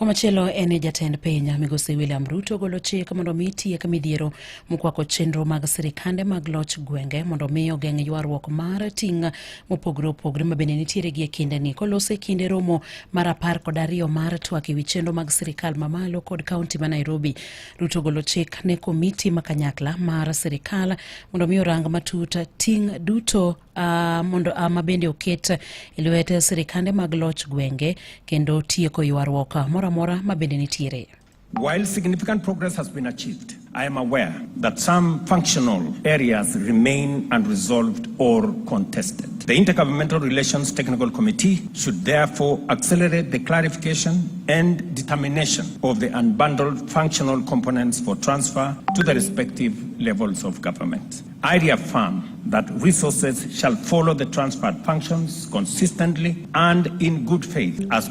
Komachielo en jatend piny migosi William Ruto golo chik mondo mi tiek midhiero mokwako chenro mag sirikande mag loch gwenge mondo mi ogeng' ywaruok mar ting' mopogore opogore ma bende nitiere gi e kindeni. Koloso e kinde romo mar 12 mar twak ewi chenro mag sirikal mamalo kod kaunti ma Nairobi, Ruto golo chik ne komiti ma kanyakla mar sirikal mondo mi orang matut ting' duto mondo ma bende oket e lwet sirikande mag loch gwenge kendo tieko ywaruok moro amora ma bende nitiere. While significant progress has been achieved, I am aware that some functional areas remain unresolved or contested. The Intergovernmental Relations Technical Committee should therefore accelerate the clarification and determination of the unbundled functional components for transfer to the respective levels of government. I reaffirm that resources shall follow the transferred functions consistently and in good faith as